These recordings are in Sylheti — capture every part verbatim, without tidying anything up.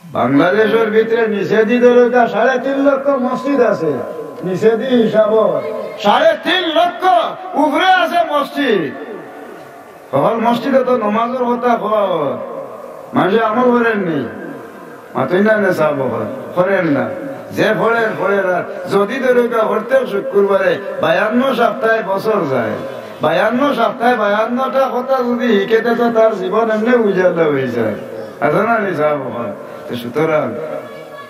বাংলাদেশর ভিতরে নিচেদি ধরউক্কা সাড়ে তিন লক্ষ মসজিদ আছে, নিচেদি হিসাব সাড়ে তিন লক্ষ, উপরে আছে মসজিদ। হকল মসজিদো তো নমাজর কথা কওয়া অয়, মানষে আমল করের নি, মাতইন না নে সাব অকল, করের না। যে পড়ের, পড়ের। আর যদি ধরউক্কা প্রত্যেক শুক্রবারে বায়ান্ন সপ্তাহে বছর যায়, বায়ান্ন সপ্তাহে বায়ান্নটা কথা যদি হিকে তে তো তার জীবন এমনে উজালা অইযায়। আছে না নি সাব অকল? তো সুতরাং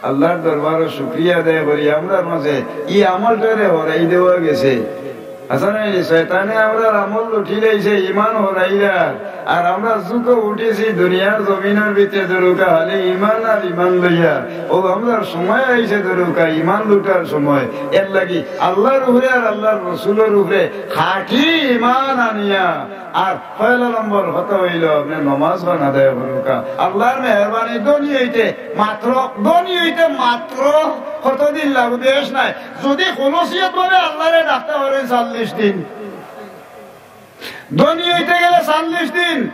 আল্লার দরবারো শুকরিয়া আদায় করি, আমরার মাঝে ই আমলটারে হরাই দেওয়া গেছে। আছে না নি? শয়তানে আমরার আমল লুটিলাইছে, ইমান হরাইরা। আর আমরা যুগ উঠিছি দুনিয়ার জমিনর ভিতরে ধরউক্কা খালি ইমান আর ইমান লইয়া। অউ আমরার সময় আইছে ধরউক্কা ইমান লুটার সময়। এর লাগি আল্লার উপরে আর আল্লার রসুলর উপরে খাঁটি ইমান আনিয়া, আর পয়লা নম্বর কথা অইলো আপনে নমাজ খান আদায় করউক্কা। আল্লার মেহেরবানি, ধনী অইতে মাত্র, ধনী অইতে মাত্র কতদিন লাগবো? বেশ নায়। যদি খুলুসিয়ত ভাবে আল্লারে ডাকতা পারইন চল্লিশ দিন, ধনী অইতে গেলে চল্লিশ দিন,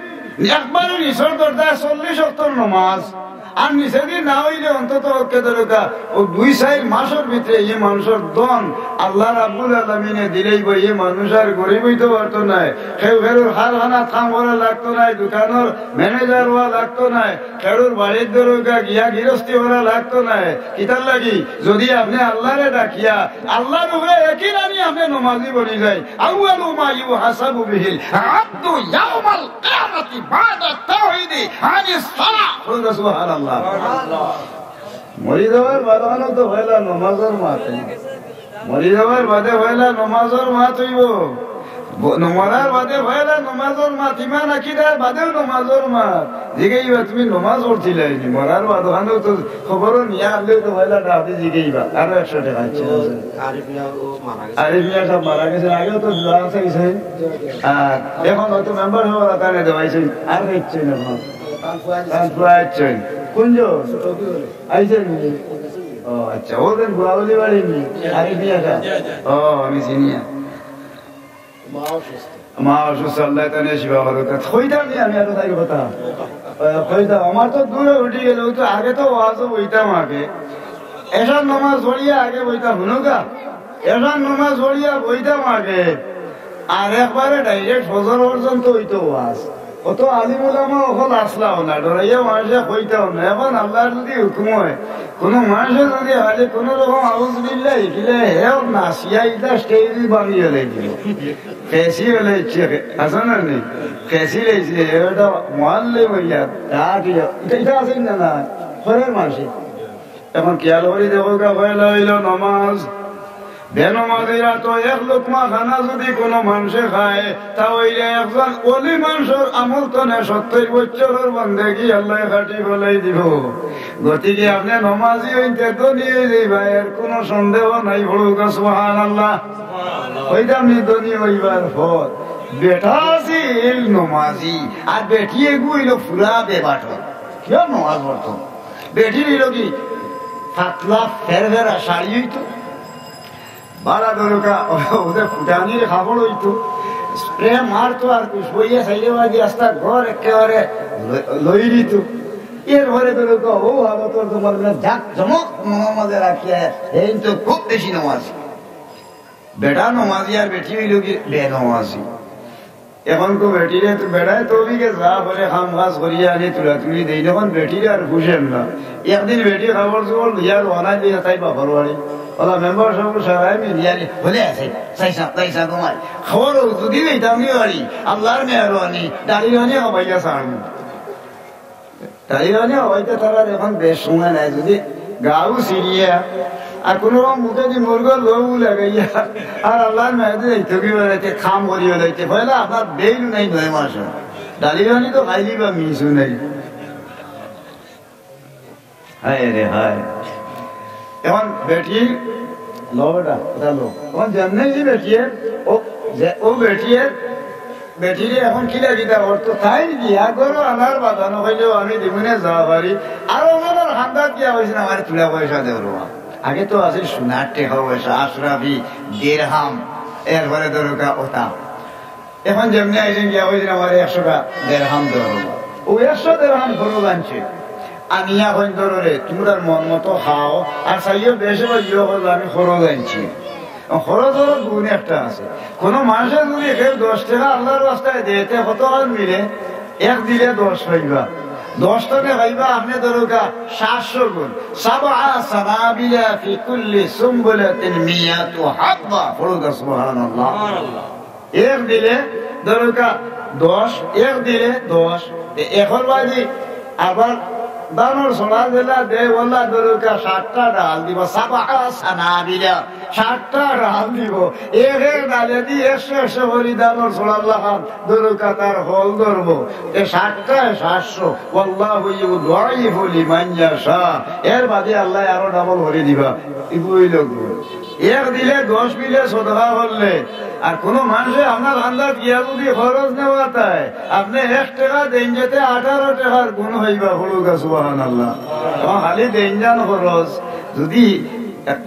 একবারে নিচর দরজায় চল্লিশ ওয়াক্তর নমাজ, আর নিচেদি না অইলে অন্তত পক্ষে ধরউক্কা অউ দুই চাইর মাসর ভিতরে ই মানষর ধন আল্লা রাব্বুল আলামিনে দিলাইবো। ই মানুষ আর গরিব অইতো পারতো নায়, কেউ কেউর কারখানাত কাম করা লাগতো নায়, দোকানর ম্যানেজার অওয়া লাগতো নায়, কেউর বাড়িত ধরউক্কা গিয়া গিরস্তি করা লাগতো নায়। কিতার লাগি? যদি আপনে আল্লারে ডাকিয়া আল্লার উপরে একিন আনি আপনে নমাজি বনি যাইন। আউয়ালু মা ইউহাসাবু বিহিল আবদু ইয়াউমাল কিয়ামাতি বাদাত তাওহীদি আনিস সালাহ। বলুন সুবহানাল্লাহ। মরি যাওয়ার বাদে তো পয়লা নমাজর মাত। মরি যাওয়ার বাদে পয়লা নমাজর মাত অইবো। ব-, মরার বাদে পয়লা নমাজর মাত, ইমান আকিদার বাদেও নমাজর মাত। জিগাইবা, "তুমি নমাজ পড়ছিলায় নি?" মরার বাদে অখানো তো খবরও নিয়া আনলেও তো পয়লা ডাকদি জিগাইবা। আরো একশো টেকা আছে। আরিফ মিয়া ও মারা গেছে। আরিফ মিয়া সাব মারা গেছে, আগেও তো দোয়া চাইছে। আর এখন হয়তো মেম্বার সাব তারে দেওয়াইছে, আর দেখছে না এখন। তান ফুয়া আইছে। তান ফুয়া আইছে। কোন জো? আইছে নি? ও আচ্ছা, অউ দিন গুয়াবলি বাড়ি নি? আরিফ মিয়া সাব। ও, আমি চিনি না। মা অসুস্থ। মা অসুস্থ, আল্লায় তানে শিফা করউক্কা। কইতাম নি আমি এত তাই কথা? আহ, কইতাম, আমার তো দূরে উঠি গেল, অউ তো আগে তো ওয়াজো বইতাম আগে। এশার নমাজ পড়িয়া আগে বইতাম, হুনউক্কা? এশার নমাজ পড়িয়া বইতাম আগে। আর একবারে direct ফজর পর্যন্ত অইতো ওয়াজ। অত আলিম উলামা অকল আছলাও না, ডরাইয়া মানষে কইতাও না। এখন আল্লার যদি হুকুম অয়, কুনু মানষে যদি খালি কুনু রকম আউযুবিল্লাহ হিকিলে, হেও নাচিয়া ইটা stage ভাঙি ফালাই দিবো। কেসি ফালাইছে, আছে না নি? কেসি লাইছে, এটা মুআল্লিম অইয়া, দাঁড়িয়ে, ইটা, ইটা আছে না, না? ঘরের মানষে। এখন খেয়াল করি দেখউক্কা, পয়লা অইলো নমাজ। বেনমাজিরা তো এক লুকমা খানা যদি কুনু মানষে খায়, তা অইলে একজন অলি মানষর আমল তনে সত্তইর বছরর বন্দেগি আল্লায় কাটি ফালাই দিবো। গতিকে আপনে নমাজি অইতে ধনী অইযাইবা, এর কুনু সন্দেহ নাই। বলুক্কা সুবহানাল্লাহ। কইতাম নি ধনী অইবার পথ। বেটা আছিল নমাজি, আর বেটি এগু অইলো পুরা বেবাটর। কিও নমাজ পড়তো? বেটির অইলো কি পাতলা ফেরফেরা শাড়ি অইতো, বালা ধরউক্কা, অউ যে ফুটানির কাপড় অইতো, spray মারতো আর খুশবইয়া চাইরে বাদি আস্তা ঘর একেবারে ল-, লই দিতো। এরপরে ধরউক্কা অউ হালতর তুমার মানে জাকজমক মনো মাঝে রাখিয়া, এইন তো খুব বেশি নমাজি। বেটা নমাজি আর বেটি অইলো কি বেনমাজি। এখন তো বেটিরে তো বেটায় তো ওদিকে যা বলে কাম কাজ করিয়া আনি তুলাতুলি দেই, এখন বেটিরে আর বুঝেন না। একদিন বেটি কাপড় চোপড় লইয়া রওনা দিয়া তাই বাপর বাড়ি। অলা মেম্বার সাব সারাই মিলিয়া আনি, "বলে আছে, চাইছা, চাইছা তোমার খবর যদি দিতাম নি বাড়ি, আল্লার মেহেরবানি, দাড়ি বানি হবাইয়া ছাড়মু।" তাই মানে হয়তো তারার এখন বেশ সময় নাই, যদি গাউ ছিড়িয়া আর কুনু রকম মুখেদি মুরগর লবু লাগাইয়া আর আল্লার মেহেরবানিত যাইতো কি বেড়াইতে, কাম করিয়া যাইতে, পয়লা আপনার বেইল নাই নয় মাস। দাড়ি বানি তো খাইলি বা মিসু নাই। হায় রে হায়। এখন বেটি লো বেটা, ওটা লো। এখন যেমনে ই বেটিয়ে, ও, যে, ও বেটিয়ে, বেটিরে এখন কিলা কিতা করতো, তাই গিয়া ঘরো আনার বাজানো হইলেও আমি দিমুনে যা পারি। আর ওজনের হান্দাত গিয়া কইছে না, "আমার তুলা পয়সা দেও রে বাবা।" আগে তো আছে সোনার টেকা পয়সা, আশরাফি, দেড়হাম, এরপরে ধরুকা ওটা। এখন যেমনি আইছেন গিয়া কইছেন, "আমার একশোটা দেড়হাম দেওয়া হলো।" ও একশো দেড়হাম খরচ আনছে। আনিয়া কইন, "ধরো রে, তুমরার মন মতো খাও, আর চাইও বেশি বা ইয়ে করলে আমি খরচ আনছি।" খরচ অইলো গুণ একটা আছে। কোনো মানুষে যদি কেউ দশ টেকা আল্লাহর রাস্তায় দেয়, তে কত খান মিলে? এক দিলে দশ পাইবা, দশ তনে পাইবা আপনে ধরুকা সাতশো গুণ। সাবআ সানাবিলা ফি কুল্লি সুম্বুলাতিন মিয়াতু হাব্বা। পড়ুকা সুবহানাল্লাহ। এক দিলে ধরুকা দশ, এক দিলে দশ। এ-, এখন বাজি আবার ধানর ছড়া যেলা দেয়, ওলা ধরুকা ষাটটা ডাল দিব, সাবআ সানাবিলা, ষাটটা ডাল দিব। এক এক ডালে দি একশো একশো করি ধানর ছড়ার লাখান ধরুকা তার ফল ধরবো। এ ষাটটায় সাতশো, ওয়াল্লাহু ইউদাইফু লিমান ইয়াশা। এর বাদে আল্লাহ আরো ডাবল করি দিবা। ইগুলো অইলো গুণ। এক দিলে দশ মিলে সদকা করলে, আর কোনো মানুষে আপনার আন্দাজ গিয়া যদি খরচ নেওয়া তাই, আপনে এক টেকা দেইন যেতে আঠারো টেকার গুণ পাইবা, পড়ুকা সুবহানাল্লাহ। এবং খালি দেইন যান খরচ, যদি এক,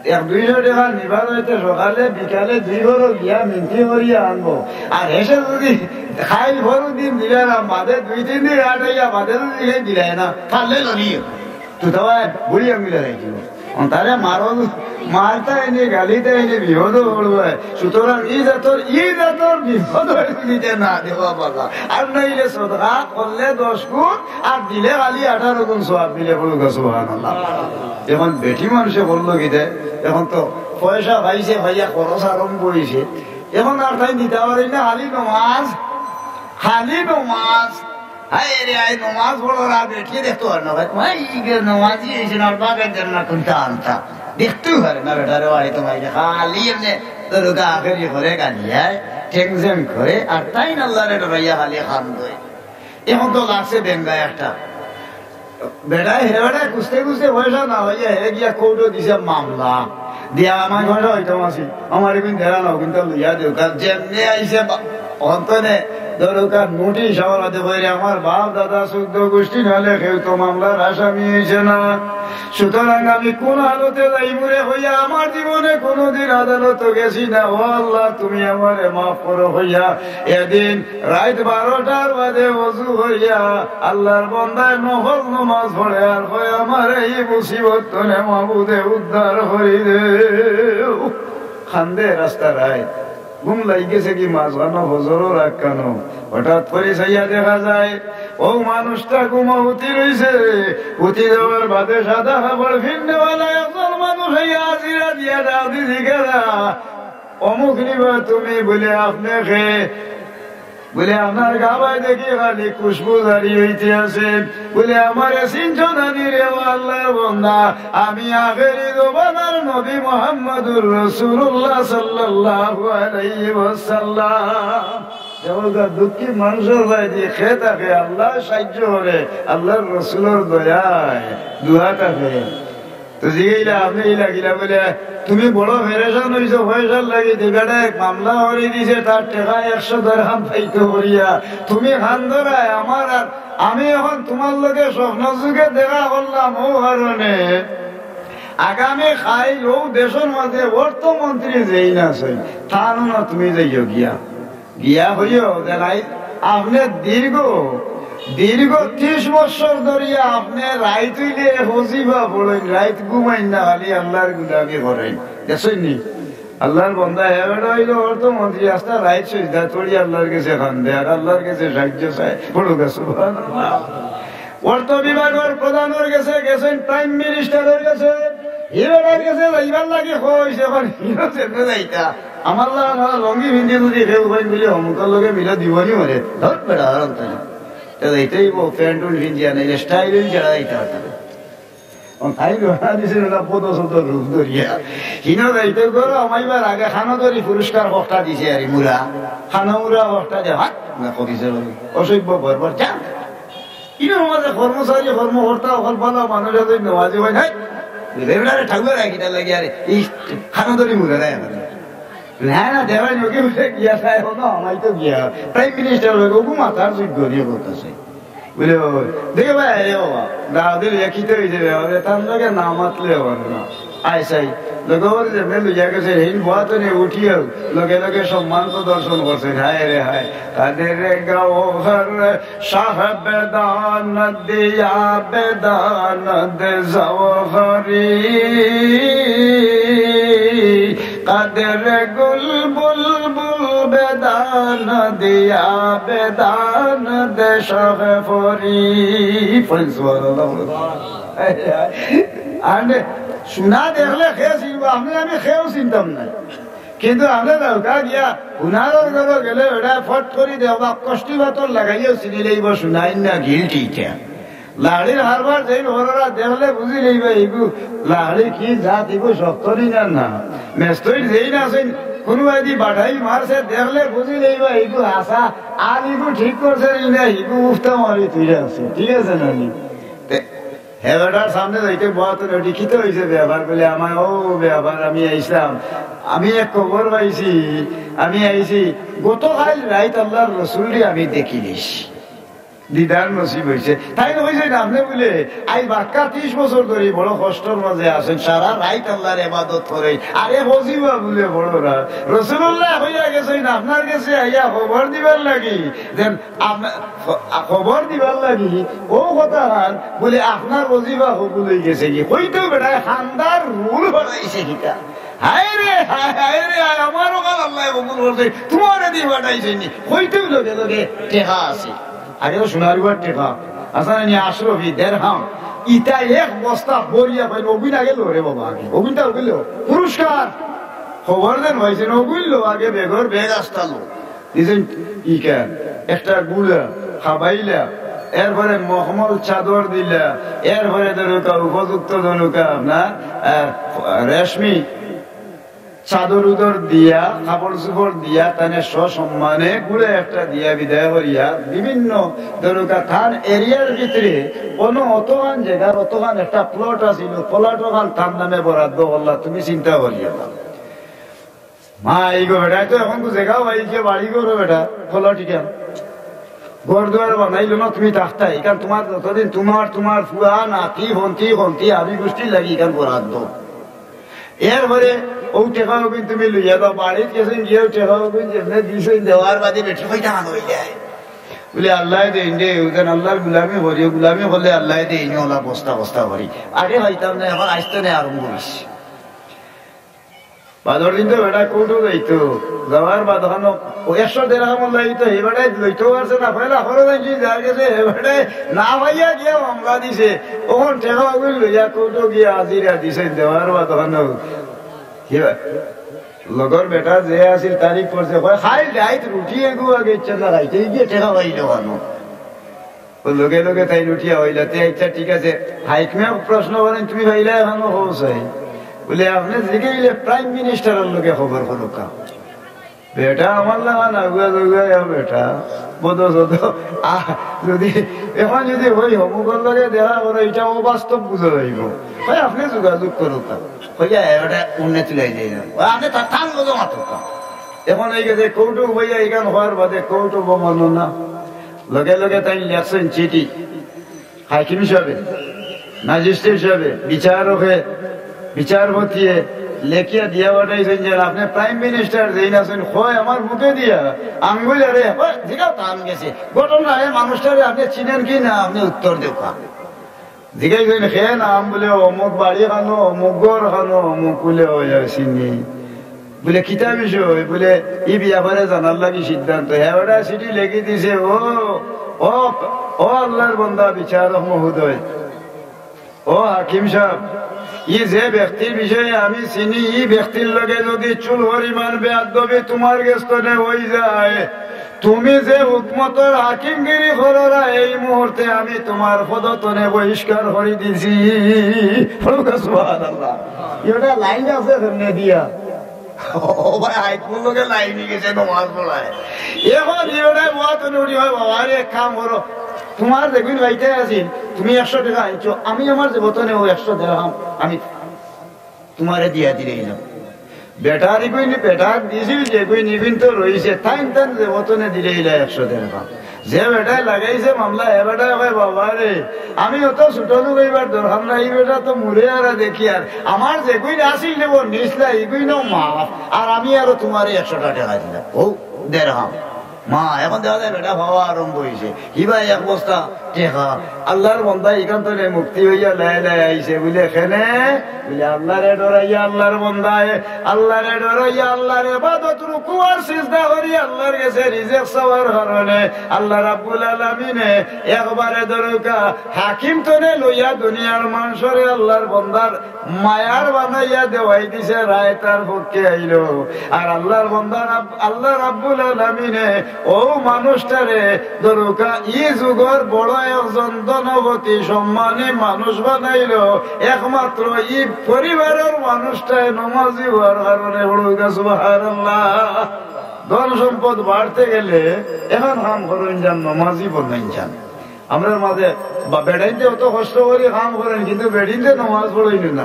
এক দুইশো টেকা নিবার অইতে সকালে বিকালে দুই ঘরো গিয়া মিনতি করিয়া আনবো, আর হেষে যদি খাইল পরু দিন দিলে না, বাদে দুই তিন দিন আটাইয়া বাদে যদি খাই দিলে না, পারলে লড়িও। তুই তো ভাই বুড়ি আঙুলে রাখি। অন্তারে মারো, মারতা এনে, গালিতা এনে, বিপদ পড়বে। সুতরাং ই জাতর, ই জাতর বিপদ অইতে না দেওয়া বাবা। আর নাইলে সদকা করলে দশ গুণ, আর দিলে খালি আঠারো গুণ সওয়াব মিলে, পড়ুকা সুবহানাল্লাহ। এখন বেটি মানুষে বললো কি দে, এখন তো পয়সা পাইছে, পাইয়া খরচ আরম্ভ অইছে। এখন আর তাইন দিতা পারইন না, খালি নমাজ, খালি নমাজ। হায় রে, আই নমাজ পড়ো না, বেটিয়ে দেখতে পারে না, ভাই। ভাই, ই গে নমাজি অইছে না, বাপে দেন না, কোনটা আনতা? দেখতেও পারে না বেটারে, বাড়ি তোমার যে খালি এমনে দরুদা আখেরি করে গালি, হ্যাঁ? ঠেং ঝেং করে, আর তাইন আল্লাহরে ডরাইয়া খালি খান দই। এখন তো লাগছে বেঙ্গা একটা। বেটায়, হে বেটায় খুঁজতে খুঁজতে পয়সা না পাইয়া হে গিয়া কোর্টো দিছে মামলা। দিয়া আমার ঘরে হইতাম আছি, আমার এখন দেরা নাও, কিন্তু লইয়া দেও। কারণ যেমনে আইছে বা-, অন্তনে দরকার নোটিশ আমার হাতে বইরে, আমার বাপ দাদা চৌদ্দ গোষ্ঠী নালে কেউ তো মামলার আসামি অইছে না। সুতরাং আমি কোন হালতে যাইমু রে হইয়া, আমার জীবনে কোনোদিন আদালতো গেছি না। ও আল্লাহ, তুমি আমারে মাফ করো হইয়া। এদিন রাইত বারোটার বাদে অজু করিয়া আল্লাহর বন্দায় নফল নমাজ পড়ে আর কয়, "আমার এই মুসিবত তনে মাবুদে উদ্ধার করি দেও।" খান্দে রাস্তা রাইত, ঘুম লাগি গেছে কি মাঝখানো ফজরও রাখকানো। হঠাৎ করি চাইয়া দেখা যায়, ও মানুষটা ঘুমো উঠি রইছে। উঠি যাওয়ার বাদে সাদা কাপড় ফিরনেওয়ালা একজন মানুষ আইয়া হাজিরা দিয়া ডাক দিছে, "কেরা?" "অমুক নিবা তুমি?" বলে, "আপনে কে?" বলে, "আপনার গাবায় দেখি খালি খুশবু জারি হইতে আছে।" বলে, "আমারে চিনছো না নি রে ও আল্লাহর বন্দা? আমি আখেরি জমানার নবী মুহাম্মদুর রাসূলুল্লাহ সাল্লাল্লাহু আলাইহি ওয়াসাল্লাম।" যেমন দুঃখী মানুষের ভাই দিয়ে খেয়ে থাকে, আল্লাহ সাহায্য করে, আল্লাহর রসুলের দয়ায় দোয়া থাকে। তো জিগাইলা, "আপনে ইলা কিলা?" বলে, "তুমি বড় পেরেশান হইছো, পয়সার লাগি।" যে বেটায় এক মামলা করি দিছে, তার টেকা একশো দেরহাম পাইতো করিয়া। তুমি খান্দরায় আমার আর আমি এখন তোমার লগে স্বপ্ন যুগে দেখা করলাম, ও কারণে আগামী খাইল ও দেশের মাঝে অর্থমন্ত্রী যেই না সই, তার না তুমি যাইও গিয়া। গিয়া হইও যে রাইত আপনে দীর্ঘ, দীর্ঘ ত্রিশ বছর ধরিয়া আপনে রাইত হইলে হজিফা পড়ইন, রাইত ঘুমাইন না, খালি আল্লাহর গুলামি করইন। দেখছইন নি? আল্লাহর বন্দা হে বেটা হইলো অর্থমন্ত্রী, আস্তা রাইত সইজদা তরি আল্লাহর গেছে কান্দে, আর আল্লাহর গেছে সাহায্য চায়। পড়ুকা সুবহানাল্লাহ। অর্থ বিভাগর প্রধানর গেছে, গেছইন প্রাইম মিনিস্টারর গেছে, হি বেটার গেছে যাইবার লাগি কইছে, এখন হিনো যেমনে যাইতা। আমার লাগা আমার লঙ্গি ফিন্দি যদি কেউ কইন বুলে, "অমুকর লগে মিলা দিবনি মরে", ধর বেটা, আর আনতে না। তো যাইতেই বউ প্যান্ট উন্ট ফিন্দি আনে, স্টাইল উন্ট ছাড়া যাইতে পারত না। ও তাই ধরা দিছে না, পদ শব্দ রূপ ধরিয়া। হিনো যাইতে করো, আমার এবার আগে খানো ধরি পুরস্কার হকটা দিছে, আরে মুরা। খানো মুরা হকটা দে, হাত না করিছে, অসভ্য বর্বর, যা। ইনো আমাদের কর্মচারী, কর্মকর্তা, অকল ভালা মানুষ আছে, নমাজি হয়, হ্যাঁ? রেগুলারে ঠাকুর রাখি, তার লাগি আরে, এই খানো ধরি মুরা রায় আমাদের। না, না, দেওয়াই নকি উঠে গিয়া চায়, হো না, আমায় তো গিয়া। প্রাইম মিনিস্টার হয়ে গো, মাথার যোগ্য নিয়ে বলতেছে। বুলে, "ও, দেখে ভাই, আরে বাবা, দাও দিলে কি তো হয়ে যাবে, তার লগে না মাতলে হবে না।" আয় চাই। লগে করে যেমনে লইয়া গেছে, হেইন বওয়াত অনে উঠিয়াউ লগে লগে সম্মান প্রদর্শন করছে। হায় রে হায়, কাদের গওহর শাহ বেদান্ত দিয়া বেদান্ত জওহরি, কাদের গুল বুলবুল বেদান্ত দিয়া বেদান্ত শাহ ফরি। পড়েন সুবহানাল্লাহ। আরে, সোনা দেখলে কে চিনবো? আপনে আমি কেউ চিনতাম না। কিন্তু আপনে দরকার গিয়া হুনারর ঘরো গেলে ওটা ফট করি দেখবা, কষ্টি পাথর লাগাইয়াও চিনিলেইবা সোনাইন না গিলটি ইটা। লাহড়ির হারবার যেইন হররা দেখলে বুঝিলেইবা ইগু লাহড়ি কি জাত, ইগু শক্ত নি না না। মেস্তইর যেইন আছইন, কুনু এদি বাড়াই মারছে দেখলে বুঝিলেইবা ইগু হাছা, আর ইগু ঠিক করছে নি না, ইগু উফতা মারি তুই আছে, ঠিক আছে না নি? তে হে বেটার সামনে যাইতে বওয়াত অনে উঠি, "কিতা অইছে বেয়াপার?" বলে, "আমার ও বেয়াপার, আমি আইছলাম, আমি এক খবর পাইছি, আমি আইছি, গতকাইল রাইত আল্লার রসুলরে আমি দেখিলিছি, দিদার নসিব অইছে।" তাইন কইছইন, "আপনে বুলে আইজ বাক্কা তিশ বছর ধরি বড় কষ্টর মাঝে আছইন, সারা রাইত আল্লার ইবাদত করইন, আরে হজিবা বুলে বড় না, রসুলুল্লায় কইয়া গেছইন, আপনার গেছে আইয়া খবর দিবার লাগি।" যেন আম-, খ-, খবর দিবার লাগি ও কথা হান বুলে, "আপনার ওজিফা কবুল অই গেছে গি?" কইতেউ বেটায় খান্দার রুল বাড়াইছে কিতা। "হায় রে, হায়, হায় রে, হায়, আমারও কাল আল্লায় কবুল করছে, তুমারে দি পাঠাইছে নি?" কইতেউ লগে লগে টেকা আছে, আগেও সোনার উপর টেকা আছে না নি, আশরফি, দেড়হাম, ইতা এক বস্তা ভরিয়া পাইন, অগুইন আগে লো রে বাবা, আগে অগুইনটা অগুইন লো, পুরস্কার, খবর যেন পাইছইন, অগুইন লো, আগে বেগর বেগ আস্তা লো। দিছইন ইখান, একটা গুলা, খাবাইলা, এরপরে মখমল চাদর দিলা, এরপরে ধরুকা উপযুক্ত ধরুকা আপনার, আহ, রেশমি চাদর উদর দিয়া, কাপড় চোপড় দিয়া, তানে সসম্মানে গুলা একটা দিয়া বিদায় করিয়া, বিভিন্ন ধরুকা তান এরিয়ার ভিতরে অনো অতখান জাগার অতখান একটা প্লট আছিল, প্লট অখান তার নামে বরাদ্দ করলা, তুমি চিন্তা করিও না। মা, এই গো বেটায় তো এখন তো জাগাও পাইছে, বাড়ি ঘরও বেটা, খোলা ঠিকান। ঘর দুয়ার বানাইলো না, তুমি থাকতায়। ইখান তুমার যতদিন তুমার, তুমার ফুয়া, নাতি, হন্তি, হন্তি, হাবি গুষ্টির লাগি ইখান বরাদ্দ। এরপরে অউ টেকা অগুইন তুমি লইয়া যাও, বাড়িত গেছইন গিয়াউ টেকা অগুইন যেমনে দিছইন, দেওয়ার বাদে বেটি কইতা আনো অইলে। বুলে, "আল্লায় দেইন রে, অউ যেন আল্লার গুলামি করিও, গুলামি করলে আল্লায় দেইন, অলা বস্তা বস্তা করি। আগে পাইতাম না, এখন আইজ থনে আরম্ভ অইছে।" বাদর দিন তো বেটা কোর্টো যাইতো, যাওয়ার বাদ অখানো অউ একশো দেড়হাম লাগতো, হে বেটায় লইতো পারছে না, পয়লা খরচ আনছি যার গেছে, হে বেটায় না পাইয়া গিয়া মামলা দিছে, অখন টেকা অগুইন লইয়া কোর্টো গিয়া হাজিরা দিছে, দেওয়ার বাদ অখানো হে বে-, লগর বেটা যে আছিল তারিখ পড়ছে, কয়, "খাইল রাইত রুটি এগু আগে ইচ্ছা না খাইতে, এই গিয়ে টেকা পাইল অখানো।" অউ লগে লগে তাইন উঠিয়া কইলা, "তে আচ্ছা ঠিক আছে, হাইকমে প্রশ্ন করইন, তুমি পাইলা অখানো কও চাই।" বুলে, "আপনে জিগাইলে প্রাইম মিনিস্টারর লগে খবর করউক্কা।" বেটা আমার লাখান আগুয়া জগুয়া ইয়া বেটা, বদ সদ, আহ, যদি, এখন যদি অই অমুকর লগে দেখা করো, ইটা অবাস্তব বুঝা যাইবো। কয়, "আপনে যোগাযোগ করউক্কা।" কইয়া, এ বেটা অনে তুলাই দেয় না। ও, আপনে তার, তার লগে মাতউক্কা। এখন অই গেছে কোর্টো বইয়া ইখান অওয়ার বাদে কোর্ট অবমাননা। লগে লগে তাইন লেখছইন চিঠি হাকিম সাবে, ম্যাজিস্ট্রেট সাবে, বিচারকে, বিচারপতিয়ে লেখিয়া দিয়া পাঠাইছইন যে, "আপনে প্রাইম মিনিস্টার যেইন আছইন, কয় আমার মুখে দিয়া আঙ্গুল আরে, কয়, জিগাও তান গেছে। ঘটনা, এ মানুষটারে আপনে চিনেন কি না, আপনে উত্তর দেউক্কা।" জিগাইছইন, "কে নাম?" বুলে, "অমুক বাড়ি খানো, অমুক ঘর খানো, অমুক।" বুলে, "অয়, অয়, চিনি।" বুলে, "কিতা বিষয়?" বুলে, "ই বেয়াপারে জানার লাগি সিদ্ধান্ত।" হে বেটায় চিঠি লেখি দিছে, "ও, ও, ও আল্লার বন্দা বিচারক মহোদয়, ও হাকিম সাব, ই যে ব্যক্তির বিষয়ে আমি চিনি, ই ব্যক্তির লগে যদি চুল পরিমাণ বেয়াদবি তুমার গেছ থনে অই যায়, তুমি যে হুকুমতর হাকিমগিরি কররায়, এই মুহূর্তে আমি তুমার পদ থনে বহিষ্কার করি দিছি।" পড়উক্কা সুবহানাল্লাহ। ইটা লাইন আছে কেমনে দিয়া? ও ভাই, হাইকমর লগে লাইন অই গেছে নমাজ পড়ায়। এখন ইটা বওয়াত অনে উঠি, "বাবা রে, এক কাম করো, তুমার যেগুইন বাইতে আছিল, তুমি একশো টেকা আনছো, আমি আমার জেব থনে অউ একশো দেড়হাম আমি তুমারে দিয়া দিলাইলাম।" বেটার ইগুইন, বেটার দিছিল যেগুইন, ইগুইন তো রইছে, তাইন তান যে বতনে দিলে ইলা একশো দেড়হাম। যে বেটায় লাগাইছে মামলা, এ বেটায় কয়, "বাবা রে, আমি অত ছোট লোক অইবার দরকার নাই, ই বেটা তো মুরে আরা দেখি, আর আমার যেগুইন আছিল রে, ও নিছলা, ইগুইনও মাফ, আর আমি আরো তুমারে একশোটা টেকা দিলাম।" ও দেড়হাম। মা, এখন দেখা যায় বেটা পাওয়া আরম্ভ অইছে। কিবা এক বস্তা টেকা। আল্লার বন্দা ইখান তনে মুক্তি অইয়া লাই লাই আইছে। বুলে, "কেনে?" বুলে, "আল্লারে ডরাইয়া আল্লার বন্দায়, আল্লারে ডরাইয়া আল্লার ইবাদত, রুকু আর সিজদা করি আল্লার গেছে রিজেক চাওয়ার কারণে আল্লা রাব্বুল আলামিনে একবারে দরকা হাকিম তনে লইয়া দুনিয়ার মানষরে আল্লার বন্দার মায়ার বানাইয়া দেওয়াই দিছে, রায় তার পক্ষে আইলো।" আর আল্লার বন্দা রাব-, আল্লা রাব্বুল আলামিনে ও মানুষটারে দরকা ই যুগর বড় একজন ধনপতি সম্মানী মানুষ বানাইলো, একমাত্র ই পরিবারর মানুষটায় নমাজি অওয়ার কারণে। পড়ুক্কা সুবহানাল্লাহ। ধন সম্পদ বাড়তে গেলে এখন কাম করইন যান, নমাজি বনইন যান। আমরার মাঝে বা বেটাইন্তে অত কষ্ট করি কাম করইন, কিন্তু বেটিন্তে নমাজ পড়ইন না।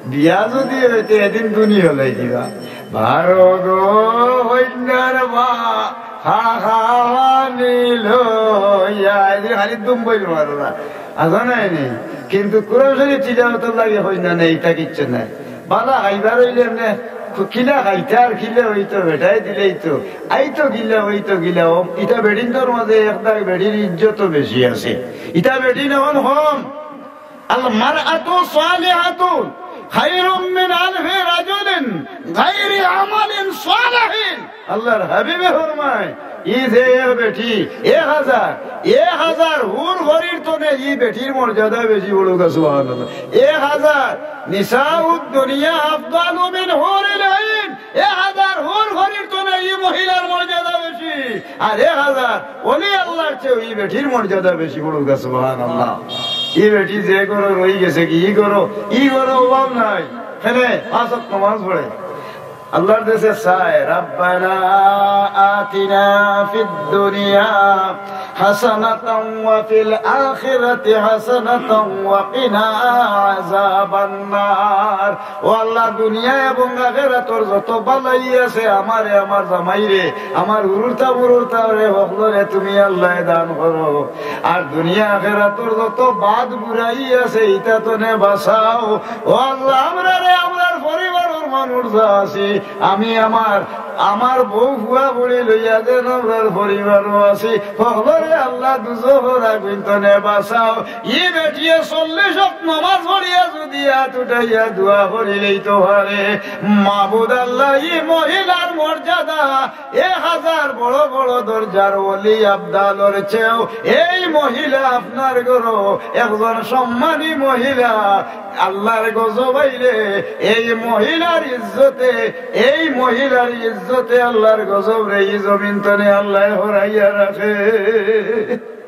বিয়া যুদি অইতে এদিন দুনি হলাই দিবা। বারো গো হইন্যার বা, খা খা পানি লইয়া, এদিন খালি দুম্বইল মারো না। আজান আইনি, কিন্তু কোরআন শরীফ তিলাওয়াতর লাগি হইন না, ইতা কিচ্ছু নাই। বালা খাইবার অইলে এমনে কিলা খাইতা আর কিলা অইতো, বেটায় দিলেই তো। আইতো কিলা, অইতো কিলা। ও, ইতা বেটিন্তর মাঝে এক দাগ বেটির ইজ্জত বেশি আছে। ইতা বেটিন অখন কম। আল মারআতু সালিহাতু খায়রুম মিন আলফি রাজুলিন গায়রি আমালিন সালিহিন। আল্লার হাবিবে ফরমায়, ই যে এক বেটি, এক হাজার, এক হাজার হুর পরীর তনে ই বেটির মর্যাদা বেশি। পড়ুক্কা সুবহানাল্লাহ। এক হাজার নিসাউদ দুনিয়া আফদালু মিন হুরিল আইন। এক হাজার হুর পরীর তনে ই মহিলার মর্যাদা বেশি। আর এক হাজার ওলি আল্লার চেয়ে ই বেটির মর্যাদা বেশি। পড়ুক্কা সুবহানাল্লাহ। ই বেটি যে ঘরো রইগেছে কি, ই ঘরো, ই ঘরো অভাব নাই। কেনে পাঁচ ওয়াক্ত নমাজ পড়ে। আল্লার দেশে চায়, "রাব্বানা আতিনা ফিদ দুনিয়া হাসানাতাও ওয়া ফিল আখিরাতি হাসানাতাও ওয়া কিনা আযাবান নার।" ও আল্লা, দুনিয়া এবং আখেরাতর যত বালাই আছে, আমারে, আমার জামাইরে, আমার হুরুতা মুরুতারে, হকলরে তুমি আল্লায় দান করো। আর দুনিয়া আখেরাতর যত বাদ বুরাই আছে, ইতা তনে বাঁচাও। ও আল্লা, আমরারে, আমরার পরিবারর মানুষ যা আছি, আমি আমার, আমার বউ ফুয়া ফুড়ি লইয়া যেন আমরার পরিবারও আছি, হকলরে আল্লা দুজখর আগুইন তনে বাঁচাও। ই বেটিয়ে চল্লিশ ওয়াক্ত নমাজ পড়িয়া যুদি আত উঠাইয়া দোয়া করিলাইতো পারে, মাবুদ আল্লা, ই মহিলার মর্যাদা এক হাজার বড় বড় দরজার ওলি আবদালর চেয়েও এই মহিলা আপনার ঘরো একজন সম্মানী মহিলা। আল্লার গজব আইলে এই মহিলার ইজ্জতে, এই মহিলার ইজ্জতে আল্লার গজবরে ই জমিন তনে আল্লায় হরাইয়া রাখে।